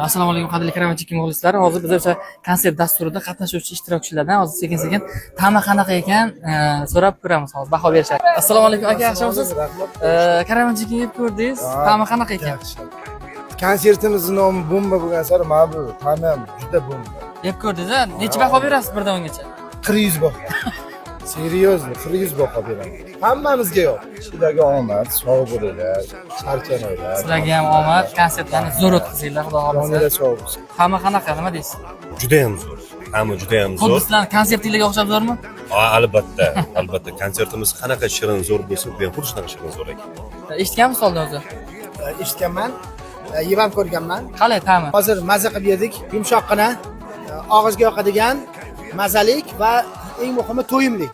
Assalomu alaykum, qadrli Karavan Chicken muxlislari. Hozir biz o'sha konsert dasturida qatnashuvchi ishtirokchilardan hozir sekin-sekin ta'mi qanaqa ekan, so'rab ko'ramiz hozir, baho berishadi. Assalomu alaykum, aka, yaxshimisiz? Karavan Chicken yeb ko'rdingiz, ta'mi qanaqa ekan? Yaxshi. Konsertimizni nomi bomba bo'lgan sari mana bu ta'mi ham juda bomba. Yeb ko'rdingiz, a? Necha baho berasiz 1 dan 10gacha? 400 baho. Серьезно, 400 baho beraman. Hammamizga yo'q. Sizlarga omad, sog' bo'linglar, charchamanglar. Sizlarga ham omad, konsertlarni zo'r o'tkazinglar, Xudo xohlasa. Joninglar sog' bo'lsin. Ta'mi qanaqa, nima deysiz? Judayam zo'r. Ta'mi judayam Xuddi zo'r. sizlarni konsertinglarga o'xshab zo'rmi? Albatta, albatta, konsertimiz qanaqa shirin zo'r bo'lsa, bu ham xuddi shunaqa shirin zo'r ekan. Eshitganmisiz oldin o'zi? Eshitganman, yeb ham ko'rganman. Qalay ta'mi? Hozir maza qilib yedik, yumshoqqina, og'izga yoqadigan, mazalik va eng muhimi, to'yimli.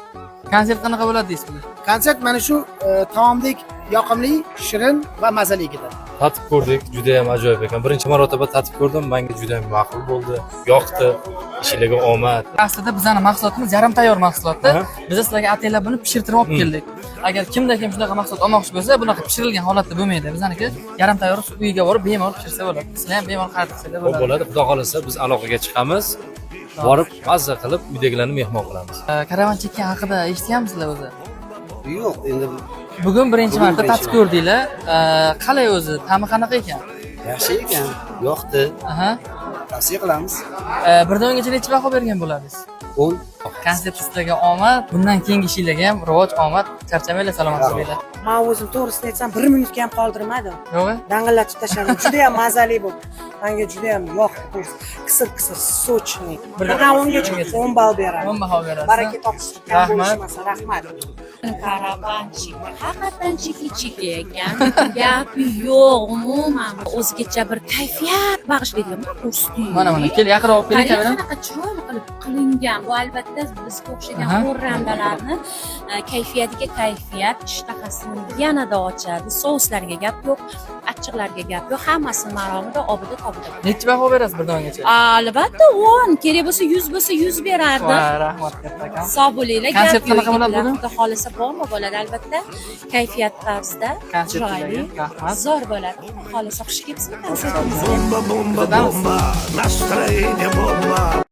Konsert qanaqa bo'ladi deysiz bugun? Konsert mana shu taomdek yoqimli, shirin va mazali ketadi. Tatib ko'rdik, juda ham ajoyib ekan. Birinchi marotaba tatib ko'rdim, menga juda ham ma'qul bo'ldi, yoqdi. Ishinglarga omad. Aslida bizani mahsulotimiz yarim tayyor mahsulotda. Biz sizlarga ataylab buni pishirtirib olib keldik. Agar kimda kim shunaqa mahsulot olmoqchi bo'lsa, bunaqa pishirilgan holatda bo'lmaydi. Bizaniki yarim tayyor, uyiga borib bemalol pishirsa bo'ladi. Sizlar ham bemalol xarid qilsanglar Xo'p, bo'ladi. bo'ladi, xudo xohlasa, biz aloqaga chiqamiz, borib mazza qilib uydagilarni mehmon qilamiz. Karavan Chicken haqida eshitganmisizlar o'zi? Yo'q, endi. Bugun birinchi Bugun marta birinchi tatib marta. ko'rdinglar. Qalay o'zi? Ta'mi qanaqa ekan? Yaxshi ekan, yoqdi. Tavsiya qilamiz. 1 dan 10gacha necha baho bergan bo'ladingiz? 10. Konsert sizlarga omad, bundan keyingi ishinglarga ham rivoj, omad. Charchamanglar, salomat bo'linglar. Man o'zim, to'g'risini aytsam, bir minutga ham qoldirmadim. Yo'q? Dang'illatib tashladim. Judayam mazali bo'ldi, manga judayam yoqdi to'g'risi. Kisir kisir, сочный. 1 dan 10gacha 10 ball beraman. 10 baho berasiz. Baraka topishgan Rahmat. bo'lishmasa, rahmat. Karavanchik haqiqatdan chiki chiki ekan, gap yo'q. Umuman o'zgacha bir kayfiyat bag'ishlaydigan mana. Mana, mana, kel, yaqinroq olib keling Qarang, kamerani. qanaqa chiroyli qilib qilingan. Bu albatta bizga o'xshagan xo'randalarni kayfiyatiga kayfiyat, ishtahasini yanada ochadi. Souslarga gap yo'q, achchiqlarga gap yo'q, hammasini maromida, obida tobida. Necha baho berasiz 1 dan 10gacha? Albatta 10, kerak bo'lsa 100 bo'lsa 100 berardim. Va, rahmat kattakon. Sog' bo'linglar. Konsert Gap yo'q, qanaqa bo'ladi yigitlar. bugun? Xudo xohlasa, bomba bo'ladi albatta, kayfiyat tarzida. Konsert Chiroyli, rahmat. zo'r bo'ladi, Xudo xohlasa. Xush kelibsiz konsertimizga. Бомба, бомба, Kuzatamiz. бомба, настроение бомба.